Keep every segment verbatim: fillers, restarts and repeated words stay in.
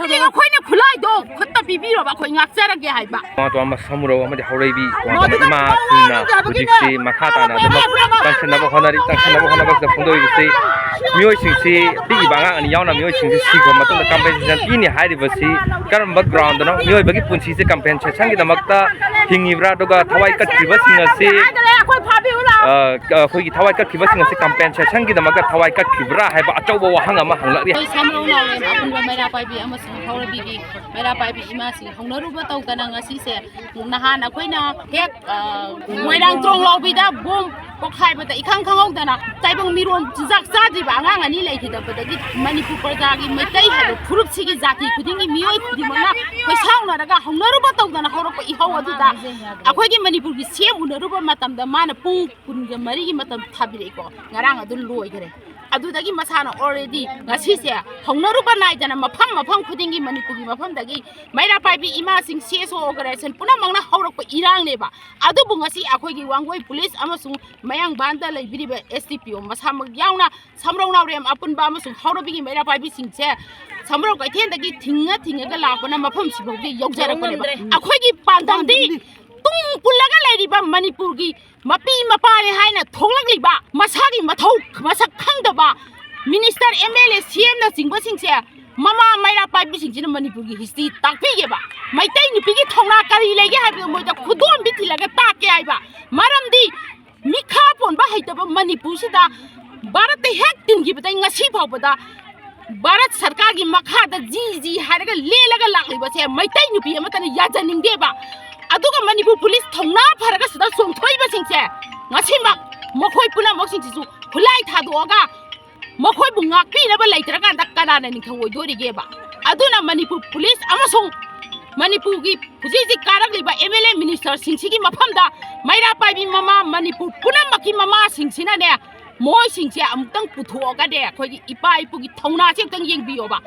ꯍꯧꯖꯤꯛ ꯑꯩꯈꯣꯏꯅ ꯈꯨꯠꯂꯥꯏꯗꯣ ꯈꯨꯠꯇ ꯄꯤꯕꯤꯔꯣꯕ, ꯑꯩꯈꯣꯏ ꯉꯥꯛꯆꯔꯒꯦ ꯍꯥꯏꯕ꯫ ꯇꯣꯉꯥꯟ ꯇꯣꯉꯥꯟꯕ ꯁꯃꯨꯔꯧ ꯑꯃꯗꯤ ꯍꯧꯔꯛꯏꯕꯤ ꯇꯣꯉꯥꯟ ꯇꯣꯉꯥꯟꯕ ꯏꯃꯥꯁꯤꯡꯅ ꯍꯧꯖꯤꯛꯁꯤ ꯃꯈꯥ ꯇꯥꯅ ꯑꯗꯨꯃꯛ ꯆꯪꯁꯤꯟꯅꯕ ꯍꯣꯠꯅꯔꯤ꯫ ꯆꯪꯁꯤꯟꯅꯕ ꯍꯣꯠꯅꯕꯁꯤꯗ ꯐꯣꯡꯗꯣꯛꯏꯕꯁꯤ ꯃꯤꯑꯣꯏꯁꯤꯡꯁꯤ, ꯄꯤꯛꯏꯕ ꯑꯉꯥꯡ ꯑꯅꯤ ꯌꯥꯎꯅ ꯃꯤꯑꯣꯏꯁꯤꯡꯁꯤ ꯁꯤꯈ꯭ꯔꯕ ꯃꯇꯨꯡꯗ ꯀꯝꯄꯦꯟꯁꯦꯁꯟ ꯄꯤꯅꯤ ꯍꯥꯏꯔꯤꯕꯁꯤ ꯀꯔꯝꯕ ꯒ꯭ꯔꯥꯎꯟꯗꯅꯣ? ꯃꯤꯑꯣꯏꯕꯒꯤ ꯄꯨꯟꯁꯤꯁꯦ ꯀꯝꯄꯦꯟꯁꯦꯁꯟꯒꯤꯗꯃꯛꯇ ꯍꯤꯡꯉꯤꯕ꯭ꯔꯥ? ꯑꯗꯨꯒ ꯊꯋꯥꯏ ꯀꯠꯈꯤꯕꯁꯤꯡ ꯑꯁꯤ, ꯑ, ꯑꯩꯈꯣꯏꯒꯤ ꯊꯋꯥꯏ ꯀꯠꯈꯤꯕꯁꯤꯡ ꯑꯁꯤ ꯀꯝꯄꯦꯟꯁꯦꯁꯟꯒꯤꯗꯃꯛꯇ ꯊꯋꯥꯏ ꯀꯠꯈꯤꯕ꯭ꯔꯥ ꯍꯥꯏꯕ ꯑꯆꯧꯕ ꯋꯥꯍꯪ ꯑꯃ ꯍꯪꯂꯛꯂꯤ꯫ ꯑꯩꯈꯣꯏ ꯁꯝꯂꯧ ꯅꯥꯎꯔꯦꯝ ꯑꯄꯨꯟꯕ ꯃꯩꯔꯥ ꯄꯥꯏꯕꯤ ꯑꯃꯁꯨꯡ ꯍꯧꯔꯕꯤꯒꯤ ꯃꯩꯔꯥ ꯄꯥꯏꯕꯤ ꯏꯃꯥꯁꯤꯡ ꯍꯧꯅꯔꯨꯕ ꯇꯧꯗꯅ ꯉꯁꯤꯁꯦ ꯅꯍꯥꯟ ꯑꯩꯈꯣꯏꯅ ꯍꯦꯛ, ꯑ, ꯃꯣꯏꯔꯥꯡ ꯇ꯭ꯔꯣꯡ ꯂꯥꯎꯕꯤꯗ ꯕꯣꯝ ꯄꯣꯛꯈꯥꯏꯕꯗ ꯏꯈꯪ ꯈꯪꯍꯧꯗꯅ ꯇꯥꯏꯕꯪ ꯃꯤꯔꯣꯟ ꯆꯤꯟꯖꯥꯛ ꯆꯥꯗ꯭ꯔꯤꯕ ꯑꯉꯥꯡ ꯑꯅꯤ ꯂꯩꯈꯤꯗꯕꯗꯒꯤ ꯃꯅꯤꯄꯨꯔ ꯄ꯭ꯔꯖꯥꯒꯤ ꯃꯩꯇꯩ ꯍꯥꯏꯕ ꯐꯨꯔꯨꯞꯁꯤꯒꯤ ꯖꯥꯇꯤ ꯈꯨꯗꯤꯡꯒꯤ ꯃꯤꯑꯣꯏ ꯈꯨꯗꯤꯡꯃꯛꯅ ꯈꯣꯏꯁꯥꯎꯅꯔꯒ ꯍꯧꯅꯔꯨꯕ ꯇꯧꯗꯅ ꯍꯧꯔꯛꯄ ꯏꯍꯧ ꯑꯗꯨꯗ ꯑꯩꯈꯣꯏꯒꯤ ꯃꯅꯤꯄꯨꯔꯒꯤ ꯁꯤ ꯑꯦꯝ ꯎꯅꯔꯨꯕ ꯃꯇꯝꯗ ꯃꯥꯅ ꯄꯨꯡ ꯀꯨꯟꯒ ꯃꯔꯤꯒꯤ ꯃꯇꯝ ꯊꯥꯕꯤꯔꯛꯏꯀꯣ꯫ ꯉꯔꯥꯡ ꯑꯗꯨ ꯂꯣꯏꯈꯔꯦ꯫ ꯑꯗꯨꯗꯒꯤ ꯃꯁꯥꯅ already ꯉꯁꯤꯁꯦ ꯍꯧꯅꯔꯨꯕ ꯅꯥꯏꯗꯅ ꯃꯐꯝ ꯃꯐꯝ ꯈꯨꯗꯤꯡꯒꯤ ꯃꯅꯤꯄꯨꯔꯒꯤ ꯃꯐꯝꯗꯒꯤ ꯃꯩꯔꯥ ꯄꯥꯏꯕꯤ ꯏꯃꯥꯁꯤꯡ ꯁꯤ ꯑꯦꯁ ꯑꯣ organization ꯄꯨꯝꯅꯃꯛꯅ ꯍꯧꯔꯛꯄ ꯏꯔꯥꯡꯅꯦꯕ꯫ ꯑꯗꯨꯕꯨ ꯉꯁꯤ ꯑꯩꯈꯣꯏꯒꯤ ꯋꯥꯡꯒꯣꯏ ꯄꯨꯂꯤꯁ ꯑꯃꯁꯨꯡ ꯃꯌꯥꯡꯕꯥꯟꯗ ꯂꯩꯕꯤꯔꯤꯕ ꯑꯦꯁ ꯗꯤ ꯄꯤ ꯑꯣ ꯃꯁꯥꯃꯛ ꯌꯥꯎꯅ ꯁꯝꯔꯧ ꯅꯥꯎꯔꯦꯝ ꯑꯄꯨꯟꯕ ꯑꯃꯁꯨꯡ ꯍꯧꯔꯕꯤꯒꯤ ꯃꯩꯔꯥ ꯄꯥꯏꯕꯤꯁꯤꯡꯁꯦ ꯁꯝꯔꯧ ꯀꯩꯊꯦꯜꯗꯒꯤ ꯊꯤꯡꯉ ꯊꯤꯡꯉꯒ ꯂꯥꯛꯄꯅ ꯃꯐꯝꯁꯤꯐꯥꯎꯗꯤ ꯌꯧꯖꯔꯛꯄꯅꯦꯕ꯫ ꯌꯧꯉꯝꯗ꯭ꯔꯦ꯫ ꯑꯩꯈꯣꯏꯒꯤ ꯄꯥꯟꯗꯝꯗꯤ ꯇꯨꯡ ꯄꯨꯜꯂꯒ ꯂꯩꯔꯤꯕ ꯃꯅꯤꯄꯨꯔꯒꯤ ꯃꯄꯤ ꯃꯄꯥꯅꯦ ꯍꯥꯏꯅ ꯊꯣꯛꯂꯛꯂꯤꯕ ꯃꯁꯥꯒꯤ ꯃꯊꯧ ꯃꯁꯛ ꯈꯪꯗꯕ ꯃꯤꯅꯤꯁꯇꯔ, ꯑꯦꯝ ꯑꯦꯜ ꯑꯦ, ꯁꯤ ꯑꯦꯝꯅꯆꯤꯡꯕꯁꯤꯡꯁꯦ ꯃꯃꯥ ꯃꯩꯔꯥ ꯄꯥꯏꯕꯤꯁꯤꯡꯁꯤꯅ ꯃꯅꯤꯄꯨꯔꯒꯤ ꯍꯤꯁꯇ꯭ꯔꯤ ꯇꯥꯛꯄꯤꯒꯦꯕ꯫ ꯃꯩꯇꯩ ꯅꯨꯄꯤꯒꯤ ꯊꯧꯅꯥ ꯀꯔꯤ ꯂꯩꯒꯦ ꯍꯥꯏꯕꯗꯨ ꯃꯣꯏꯗ ꯈꯨꯗꯣꯝꯕꯤ ꯊꯤꯜꯂꯒ ꯇꯥꯛꯀꯦ ꯍꯥꯏꯕ꯫ ꯃꯔꯝꯗꯤ ꯃꯤꯈꯥ ꯄꯣꯟꯕ ꯍꯩꯇꯕ ꯃꯅꯤꯄꯨꯔꯁꯤꯗ ꯚꯥꯔꯠꯇ ꯍꯦꯛ ꯇꯤꯟꯈꯤꯕꯗꯩ ꯉꯁꯤ ꯐꯥꯎꯕꯗ ꯚꯥꯔꯠ ꯁꯔꯀꯥꯔꯒꯤ ꯃꯈꯥꯗ ꯖꯤ ꯖꯤ ꯍꯥꯏꯔꯒ ꯂꯦꯜꯂꯒ ꯂꯥꯛꯂꯤꯕꯁꯦ ꯃꯩꯇꯩ ꯅꯨꯄꯤ ꯑꯃꯠꯇꯅ ꯌꯥꯖꯅꯤꯡꯗꯦꯕ꯫ ꯑꯗꯨꯒ ꯃꯅꯤꯄꯨꯔ ꯄꯨꯂꯤꯁ ꯊꯧꯅꯥ ꯐꯔꯒ ꯁꯤꯗ ꯆꯣꯡꯊꯣꯛꯏꯕꯁꯤꯡꯁꯦ ꯉꯁꯤꯃꯛ ꯃꯈꯣꯏ ꯄꯨꯝꯅꯃꯛꯁꯤꯡꯁꯤꯁꯨ ꯈꯨꯠꯂꯥꯏ ꯊꯥꯗꯣꯛꯑꯒ ꯃꯈꯣꯏꯕꯨ ꯉꯥꯛꯄꯤꯅꯕ ꯂꯩꯇ꯭ꯔꯀꯥꯟꯗ ꯀꯅꯥꯅ ꯅꯤꯡꯊꯧ ꯑꯣꯏꯗꯣꯔꯤꯒꯦꯕ? ꯑꯗꯨꯅ ꯃꯅꯤꯄꯨꯔ ꯄꯨꯂꯤꯁ ꯑꯃꯁꯨꯡ ꯃꯅꯤꯄꯨꯔꯒꯤ ꯍꯧꯖꯤꯛ ꯍꯧꯖꯤꯛ ꯀꯥꯔꯛꯂꯤꯕ ꯑꯦꯝ ꯑꯦꯜ ꯑꯦ ꯃꯤꯅꯤꯁꯇꯔꯁꯤꯡꯁꯤꯒꯤ ꯃꯐꯝꯗ ꯃꯩꯔꯥ ꯄꯥꯏꯕꯤ ꯃꯃꯥ ꯃꯅꯤꯄꯨꯔ ꯄꯨꯝꯅꯃꯛꯀꯤ ꯃꯃꯥꯁꯤꯡꯁꯤꯅꯅꯦ, ꯃꯣꯏꯁꯤꯡꯁꯦ ꯑꯃꯨꯛꯇꯪ ꯄꯨꯊꯣꯛꯑꯒꯅꯦ, ꯑꯩꯈꯣꯏꯒꯤ ꯏꯄꯥ ꯏꯄꯨꯒꯤ ꯊꯧꯅꯥꯁꯦ ꯑꯃꯨꯛꯇꯪ ꯌꯦꯡꯕꯤꯌꯣꯕ꯫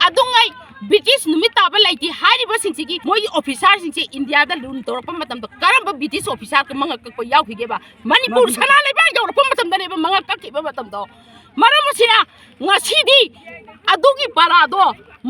ꯑꯗꯨꯉꯩ ꯕ꯭ꯔꯤꯇꯤꯁ ꯅꯨꯃꯤꯠ ꯇꯥꯕ ꯂꯩꯇꯦ ꯍꯥꯏꯔꯤꯕꯁꯤꯡꯁꯤꯒꯤ ꯃꯣꯏꯒꯤ ꯑꯣꯐꯤꯁꯥꯔꯁꯤꯡꯁꯦ ꯏꯟꯗꯤꯌꯥꯗ ꯔꯨꯜ ꯇꯧꯔꯛꯄ ꯃꯇꯝꯗ ꯀꯔꯝꯕ ꯕ꯭ꯔꯤꯇꯤꯁ ꯑꯣꯐꯤꯁꯥꯔ ꯃꯉꯛ ꯀꯛꯄ ꯌꯥꯎꯈꯤꯒꯦꯕ? ꯃꯅꯤꯄꯨꯔ ꯁꯅꯥ ꯂꯩꯕꯥꯛ ꯇꯧꯔꯛꯄ ꯃꯇꯝꯗꯅꯦꯕ ꯃꯉꯛ ꯀꯛꯈꯤꯕ ꯃꯇꯝꯗꯣ꯫ ꯃꯔꯝ ꯑꯁꯤꯅ ꯉꯁꯤꯗꯤ ꯑꯗꯨꯒꯤ ꯄꯔꯥꯗꯣ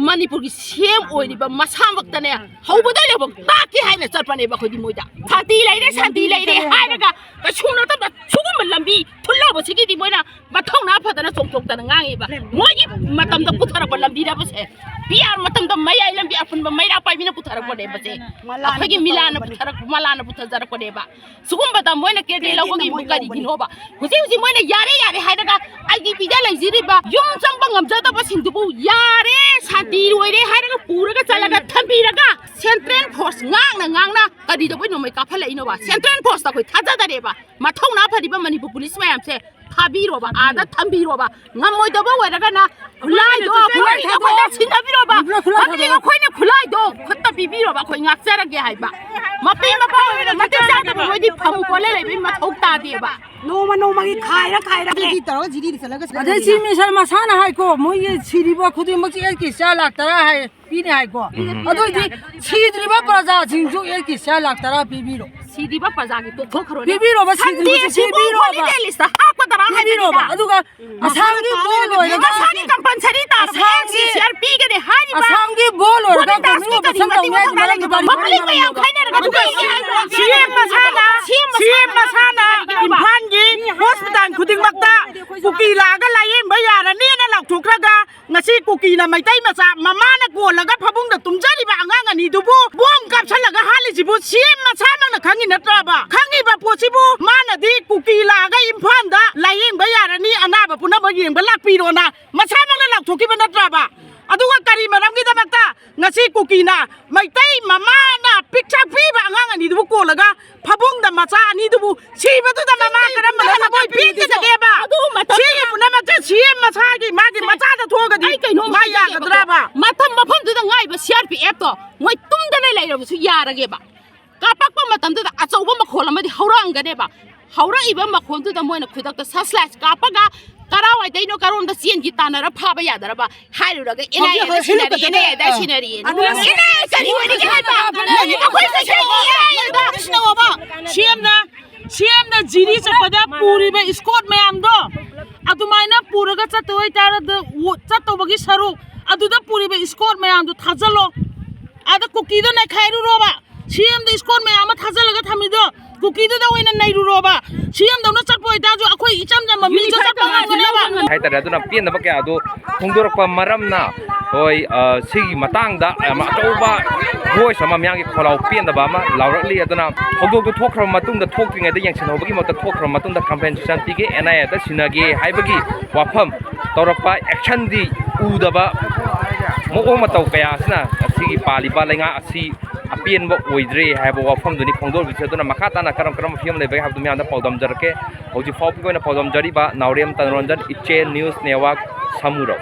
ꯃꯅꯤꯄꯨꯔꯒꯤ ꯁꯤ ꯑꯦꯝ ꯑꯣꯏꯔꯤꯕ ꯃꯁꯥꯃꯛꯇꯅꯦ ꯍꯧꯕꯗꯩ ꯂꯣꯏꯕ ꯇꯥꯛꯀꯦ ꯍꯥꯏꯅ ꯆꯠꯄꯅꯦꯕ ꯑꯩꯈꯣꯏꯗꯤ ꯃꯣꯏꯗ꯫ ꯁꯥꯟꯇꯤ ꯂꯩꯔꯦ, ꯁꯥꯟꯇꯤ ꯂꯩꯔꯦ ꯍꯥꯏꯔꯒ ꯀꯩꯁꯨ ꯅꯠꯇꯕ ꯁꯤꯒꯨꯝꯕ ꯂꯝꯕꯤ ꯊꯨꯜꯂꯧꯕꯁꯤꯒꯤꯗꯤ ꯃꯣꯏꯅ ꯃꯊꯧꯅꯥ ꯐꯗꯅ ꯆꯣꯡꯊꯣꯛꯇꯅ ꯉꯥꯡꯉꯤꯕ꯫ ꯃꯣꯏꯒꯤ ꯃꯇꯝꯗ ꯄꯨꯊꯔꯛꯄ ꯂꯝꯕꯤꯔꯕꯁꯦ? ꯄꯤ ꯑꯥꯔ ꯃꯇꯝꯗ ꯃꯌꯥꯏ ꯂꯝꯕꯤ ꯑꯄꯨꯟꯕ ꯃꯩꯔꯥ ꯄꯥꯏꯕꯤꯅ ꯄꯨꯊꯔꯛꯄꯅꯦꯕꯁꯦ꯫ ꯑꯩꯈꯣꯏꯒꯤ ꯃꯤꯂꯥꯟꯅ ꯄꯨꯊꯔꯛ-, ꯃꯂꯥꯟꯅ ꯄꯨꯊꯖꯔꯛꯄꯅꯦꯕ꯫ ꯁꯤꯒꯨꯝꯕꯗ ꯃꯣꯏꯅ ꯀꯦꯟꯗꯤ ꯂꯧꯕꯒꯤ ꯀꯔꯤꯒꯤꯅꯣꯕ? ꯍꯧꯖꯤꯛ ꯍꯧꯖꯤꯛ ꯃꯣꯏꯅ ꯌꯥꯔꯦ ꯌꯥꯔꯦ ꯍꯥꯏꯔꯒ ꯑꯥꯏ ꯗꯤ ꯄꯤꯗ ꯂꯩꯖꯔꯤꯕ ꯌꯨꯝ ꯆꯪꯕ ꯉꯝꯖꯗꯕꯁꯤꯡꯗꯨꯕꯨ ꯌꯥꯔꯦ, ꯁꯥꯟꯇꯤ ꯂꯣꯏꯔꯦ ꯍꯥꯏꯔꯒ ꯄꯨꯔꯒ ꯆꯠꯂꯒ ꯊꯝꯕꯤꯔꯒ ꯁꯦꯟꯇ꯭ꯔꯦꯜ ꯐꯣꯔꯁ ꯉꯥꯡꯅ ꯉꯥꯡꯅ ꯀꯔꯤꯗꯧꯕꯩ ꯅꯣꯡꯃꯩ ꯀꯥꯞꯍꯜꯂꯛꯏꯅꯣꯕ? ꯁꯦꯟꯇ꯭ꯔꯦꯜ ꯐꯣꯔꯁꯇ ꯑꯩꯈꯣꯏ ꯊꯥꯖꯗꯔꯦꯕ꯫ ꯃꯊꯧꯅꯥ ꯐꯔꯤꯕ ꯃꯅꯤꯄꯨꯔ ꯄꯨꯂꯤꯁ ꯃꯌꯥꯝꯁꯦ ꯊꯥꯕꯤꯔꯣꯕ, ꯑꯥꯗ ꯊꯝꯕꯤꯔꯣꯕ꯫ ꯉꯝꯃꯣꯏꯗꯕ ꯑꯣꯏꯔꯒꯅ ꯈꯨꯠꯂꯥꯏꯗꯣ, ꯈꯨꯠꯂꯥꯏ ꯈꯨꯠꯂꯥꯏꯗꯣ ꯊꯥꯗꯣꯛꯑꯣ꯫ ꯑꯩꯈꯣꯏꯅ ꯁꯤꯟꯅꯕꯤꯔꯣꯕ꯫ ꯈꯨꯠꯂꯥꯏ, ꯈꯨꯠꯂꯥꯏ ꯃꯗꯨꯗꯤ ꯊꯥꯗꯣꯛꯑꯣ꯫ ꯑꯩꯈꯣꯏꯅ ꯈꯨꯠꯂꯥꯏꯗꯣ ꯈꯨꯠꯇ ꯄꯤꯕꯤꯔꯣꯕ, ꯑꯩꯈꯣꯏ ꯉꯥꯛꯆꯔꯒꯦ ꯍꯥꯏꯕ꯫ ꯃꯄꯤ ꯃꯄꯥ ꯑꯣꯏꯔꯒ ꯃꯇꯤꯛ ꯆꯥꯗꯕ ꯃꯣꯏꯗꯤ ꯐꯝ ꯀꯣꯜꯂ ꯂꯩꯕꯒꯤ ꯃꯊꯧ ꯇꯥꯗꯦꯕ꯫ ꯅꯣꯡꯃ ꯅꯣꯡꯃꯒꯤ ꯈꯥꯏꯔ ꯈꯥꯏꯔꯒ ꯖꯤꯗꯤ ꯇꯧꯔꯒ ꯖꯤꯗꯤꯗ ꯆꯠꯂꯒ ꯑꯗꯩ ꯆꯤꯐ ꯃꯤꯅꯤꯁꯇꯔ ꯃꯁꯥꯅ ꯍꯥꯏꯀꯣ, ꯃꯣꯏꯒꯤ ꯁꯤꯔꯤꯕ ꯈꯨꯗꯤꯡꯃꯛꯁꯦ ꯑꯦꯁ ꯀꯦ ꯆꯥ ꯂꯥꯛ ꯇꯔꯥ ꯍꯥꯏ, ꯄꯤꯅꯤ ꯍꯥꯏꯀꯣ꯫ ꯎꯝ꯫ ꯑꯗꯨ ꯑꯣꯏꯗꯤ ꯁꯤꯗ꯭ꯔꯤꯕ ꯄ꯭ꯔꯖꯥꯁꯤꯡꯁꯨ ꯑꯦꯁ ꯀꯦ ꯆꯥ ꯂꯥꯛ ꯇꯔꯥ ꯄꯤꯕꯤꯔꯣ꯫ ꯁꯤꯗ꯭ꯔꯤꯕ ꯄ꯭ꯔꯖꯥꯒꯤ ꯇꯣꯛꯊꯣꯛꯈ꯭ꯔꯣꯅꯦ꯫ ꯄꯤꯕꯤꯔꯣꯕ, ꯁꯤꯗ꯭ꯔꯤꯕꯁꯨ ꯁꯟꯗꯦꯁꯤꯕꯨ ꯄꯤꯕꯤꯔꯣꯕ꯫ Holiday list ꯍꯥꯞꯀꯗꯔꯥ ꯄꯤꯕꯤꯔꯣꯕ꯫ ꯍꯥꯏꯕꯅꯤꯗ꯫ ꯑꯗꯨꯒ ꯑꯁꯥꯝꯒꯤ ꯕꯣꯜ ꯂꯣꯏꯔꯒ ꯃꯁꯥꯒꯤ ꯀꯝꯄꯜꯁꯔꯤ ꯇꯥꯔꯕ ꯑꯁꯥꯝꯒꯤ ꯁꯤ ꯑꯥꯔ ꯄꯤꯒꯅꯤ ꯍꯥꯏꯔꯤꯕ ꯑꯁꯥꯝꯒꯤ ꯕꯣꯜ ꯂꯣꯏꯔꯒ ꯃꯣꯔꯤ ꯗꯥꯁꯀꯤ ꯀꯣꯡꯒ꯭ꯔꯦꯁ ꯀꯔꯤ ꯃꯇꯝ ꯃꯇꯤꯛ ꯂꯧꯅꯤ ꯃꯊꯧ ꯇꯥꯔꯦ? ꯃꯔꯝꯗꯤ ꯃꯔꯤ ꯃꯔꯤ ꯃꯔꯤ ꯃꯔꯤ ꯃꯔꯤ ꯃꯔꯤ ꯁꯤ ꯑꯦꯝ ꯃꯁꯥꯅ, ꯁꯤ ꯑꯦꯝ ꯃꯁꯥꯅ ꯏꯝꯐꯥꯜꯒꯤ ꯍꯣꯁꯄꯤꯇꯥꯜ ꯈꯨꯗꯤꯡꯃꯛꯇ ꯀꯨꯀꯤ ꯂꯥꯛꯑꯒ ꯂꯥꯌꯦꯡꯕ ꯌꯥꯔꯅꯤꯅ ꯂꯥꯎꯊꯣꯛꯈ꯭ꯔꯒ ꯉꯁꯤ ꯀꯨꯀꯤꯅ ꯃꯩꯇꯩ ꯃꯆꯥ ꯃꯃꯥꯅ ꯀꯣꯜꯂꯒ ꯐꯃꯨꯡꯗ ꯇꯨꯝꯖꯔꯤꯕ ꯑꯉꯥꯡ ꯑꯅꯤꯗꯨꯕꯨ ꯕꯣꯝ ꯀꯥꯞꯁꯜꯂꯒ ꯍꯥꯠꯂꯤꯁꯤꯕꯨ ꯁꯤ ꯑꯦꯝ ꯃꯁꯥꯃꯛꯅ ꯈꯪꯉꯤ ꯅꯠꯇ꯭ꯔꯕ? ꯈꯪꯉꯤꯕ ꯄꯣꯠꯁꯤꯕꯨ ꯃꯥꯅꯗꯤ ꯀꯨꯀꯤ ꯂꯥꯛꯑꯒ ꯏꯝꯐꯥꯜꯗ ꯂꯥꯌꯦꯡꯕ ꯌꯥꯔꯅꯤ, ꯑꯅꯥꯕ ꯄꯨꯝꯅꯃꯛ ꯌꯦꯡꯕ ꯂꯥꯛꯄꯤꯔꯣꯅ ꯃꯁꯥꯃꯛꯅ ꯂꯥꯎꯊꯣꯛꯈꯤꯕ ꯅꯠꯇ꯭ꯔꯕ? ꯑꯗꯨꯒ ꯀꯔꯤ ꯃꯔꯝꯒꯤꯗꯃꯛꯇ ꯉꯁꯤ ꯀꯨꯀꯤꯅ ꯃꯩꯇꯩ ꯃꯃꯥꯅ ꯄꯤꯛꯆꯥꯛ ꯄꯤꯕ ꯑꯉꯥꯡ ꯑꯅꯤꯗꯨꯕꯨ ꯀꯣꯜꯂꯒ ꯐꯃꯨꯡꯗ ꯃꯆꯥ ꯑꯅꯤꯗꯨꯕꯨ ꯁꯤꯕꯗꯨꯗ ꯃꯃꯥ ꯀꯔꯝꯕꯅ ꯊꯃꯣꯏ ꯄꯦꯟꯒꯗꯒꯦꯕ? ꯑꯗꯨ ꯃꯇꯝ ꯁꯤꯒꯤ ꯄꯨꯝꯅꯃꯛꯁꯦ ꯁꯤ ꯑꯦꯝ ꯃꯁꯥꯒꯤ ꯃꯥꯒꯤ ꯃꯆꯥꯗ ꯊꯣꯛꯑꯒꯗꯤ ꯑꯩ ꯀꯩꯅꯣꯝ ꯃꯥ ꯍꯥꯏꯖꯒꯦꯕꯀꯣ꯫ ꯌꯥꯒꯗ꯭ꯔꯕ? ꯃꯇꯝ ꯃꯐꯝꯗꯨꯗ ꯉꯥꯏꯕ ꯁꯤ ꯑꯥꯔ ꯄꯤ ꯑꯦꯐꯇꯣ ꯃꯣꯏ ꯇꯨꯝꯗꯅ ꯂꯩꯔꯕꯁꯨ ꯌꯥꯔꯒꯦꯕ꯫ ꯀꯥꯞꯄꯛꯄ ꯃꯇꯝꯗꯨꯗ ꯑꯆꯧꯕ ꯃꯈꯣꯜ ꯑꯃꯗꯤ ꯍꯧꯔꯛꯑꯝꯒꯅꯦꯕ꯫ ꯍꯧꯔꯛꯏꯕ ꯃꯈꯣꯜꯗꯨꯗ ꯃꯣꯏꯅ ꯈꯨꯗꯛꯇ ꯁꯁꯂꯥꯏꯁ ꯀꯥꯞꯄꯒ ꯀꯔꯥꯏꯋꯥꯏꯗꯩꯅꯣ ꯀꯔꯣꯝꯗ ꯆꯦꯟꯈꯤ ꯇꯥꯟꯅꯔ ꯐꯥꯕ ꯌꯥꯗꯅꯕ ꯍꯥꯏꯔꯨꯔꯒ ꯑꯦꯟ ꯑꯥꯏ ꯑꯦꯗ ꯍꯧꯖꯤꯛ ꯁꯤꯟꯅꯔꯤ, ꯍꯦꯂꯤꯀꯣꯞꯇꯔꯗ ꯑꯦꯟ ꯑꯥꯏ ꯑꯦꯗ ꯑꯥ꯫ ꯁꯤꯟꯅꯔꯤ꯫ ꯑꯗꯨꯅ ꯑꯦꯟ ꯑꯥꯏ ꯑꯦ ꯀꯔꯤ ꯑꯣꯏꯔꯤꯒꯦ ꯍꯥꯏꯕ? ꯅꯪ ꯑꯩꯈꯣꯏ ꯁꯤ ꯑꯦꯟ ꯑꯥꯏ ꯑꯦꯗ ꯁꯤꯟꯅꯧꯑꯣꯕ꯫ ꯁꯤ ꯑꯦꯝꯅ ꯁꯤ ꯑꯦꯝꯅ ꯖꯤꯔꯤ ꯆꯠꯄꯗ ꯄꯨꯔꯤꯕ ꯏꯁꯀꯣꯔꯠ ꯃꯌꯥꯝꯗꯣ, ꯑꯗꯨꯃꯥꯏꯅ ꯄꯨꯔꯒ ꯆꯠꯇꯣꯏ ꯑꯣꯏꯇꯥꯔꯗꯤ, ꯆꯠꯇꯧꯕꯒꯤ ꯁꯔꯨꯛ ꯑꯗꯨꯗ ꯄꯨꯔꯤꯕ ꯏꯁꯀꯣꯔꯠ ꯃꯌꯥꯝꯗꯣ ꯊꯥꯖꯤꯜꯂꯣ꯫ ꯑꯗ ꯀꯨꯀꯤꯗꯣ ꯅꯩꯈꯥꯏꯔꯨꯔꯣꯕ꯫ ꯁꯤ ꯑꯦꯝꯗ ꯏꯁꯀꯣꯔꯠ ꯃꯌꯥꯝ ꯑꯃ ꯊꯥꯖꯤꯜꯂꯒ ꯊꯝꯃꯤꯗꯣ, ꯀꯨꯀꯤꯗꯨꯗ ꯑꯣꯏꯅ ꯅꯩꯔꯨꯔꯣꯕ꯫ ꯁꯤ ꯑꯦꯝꯗꯧꯅ ꯆꯠꯄ ꯑꯣꯏꯇꯥꯔꯁꯨ ꯑꯩꯈꯣꯏ ꯏꯆꯝ ꯆꯝꯕ ꯃꯤꯁꯨ ꯆꯠꯄ ꯉꯝꯒꯅꯦꯕ꯫ ꯍꯥꯏꯇꯥꯔꯦ꯫ ꯑꯗꯨꯅ ꯄꯦꯟꯗꯕ ꯀꯌꯥ ꯑꯗꯨ ꯐꯣꯡꯗꯣꯔꯛꯄ ꯃꯔꯝꯅ, ꯍꯣꯏ, ꯑ, ꯁꯤꯒꯤ ꯃꯇꯥꯡꯗ ꯌꯥꯝ ꯑꯆꯧꯕ ꯚꯣꯏꯁ ꯑꯃ, ꯃꯤꯌꯥꯝꯒꯤ ꯈꯣꯜꯂꯥꯎ ꯄꯦꯟꯗꯕ ꯑꯃ ꯂꯥꯎꯔꯛꯂꯤ꯫ ꯑꯗꯨꯅ ꯊꯧꯗꯣꯛꯇꯨ ꯊꯣꯛꯈ꯭ꯔꯕ ꯃꯇꯨꯡꯗ, ꯊꯣꯛꯇ꯭ꯔꯤꯉꯩꯗ ꯌꯦꯡꯁꯤꯟꯍꯧꯕꯒꯤ ꯃꯍꯨꯠꯇ, ꯊꯣꯛꯈ꯭ꯔꯕ ꯃꯇꯨꯡꯗ ꯀꯝꯄꯦꯟꯁꯦꯁꯟ ꯄꯤꯒꯦ, ꯑꯦꯟ ꯑꯥꯏ ꯑꯦꯗ ꯁꯤꯟꯅꯒꯦ ꯍꯥꯏꯕꯒꯤ ꯋꯥꯐꯝ ꯇꯧꯔꯛꯄ, ꯑꯦꯛꯁꯟꯗꯤ ꯎꯗꯕ ꯃꯑꯣꯡ ꯃꯇꯧ ꯀꯌꯥ ꯑꯁꯤꯅ ꯉꯁꯤꯒꯤ ꯄꯥꯜꯂꯤꯕ ꯂꯩꯉꯥꯛ ꯑꯁꯤ ꯑꯄꯦꯟꯕ ꯑꯣꯏꯗ꯭ꯔꯦ ꯍꯥꯏꯕ ꯋꯥꯐꯝꯗꯨꯅꯤ ꯐꯣꯡꯗꯣꯔꯤꯕꯁꯦ꯫ ꯑꯗꯨꯅ ꯃꯈꯥ ꯇꯥꯅ ꯀꯔꯝ ꯀꯔꯝꯕ ꯐꯤꯕꯝ ꯂꯩꯕꯒꯦ ꯍꯥꯏꯕꯗꯨ ꯃꯌꯥꯝꯗ ꯄꯥꯎꯗꯝꯖꯔꯛꯀꯦ꯫ ꯍꯧꯖꯤꯛ ꯐꯥꯎꯕꯒꯤ ꯑꯣꯏꯅ ꯄꯥꯎꯗꯝꯖꯔꯤꯕ ꯅꯥꯎꯔꯦꯝ ꯇꯅꯔꯣꯟꯖꯟ, ꯏꯆꯦ ꯅ꯭ꯌꯨꯁ ꯅꯦꯠꯋꯥꯔꯛ, ꯁꯃꯨꯔꯧ꯫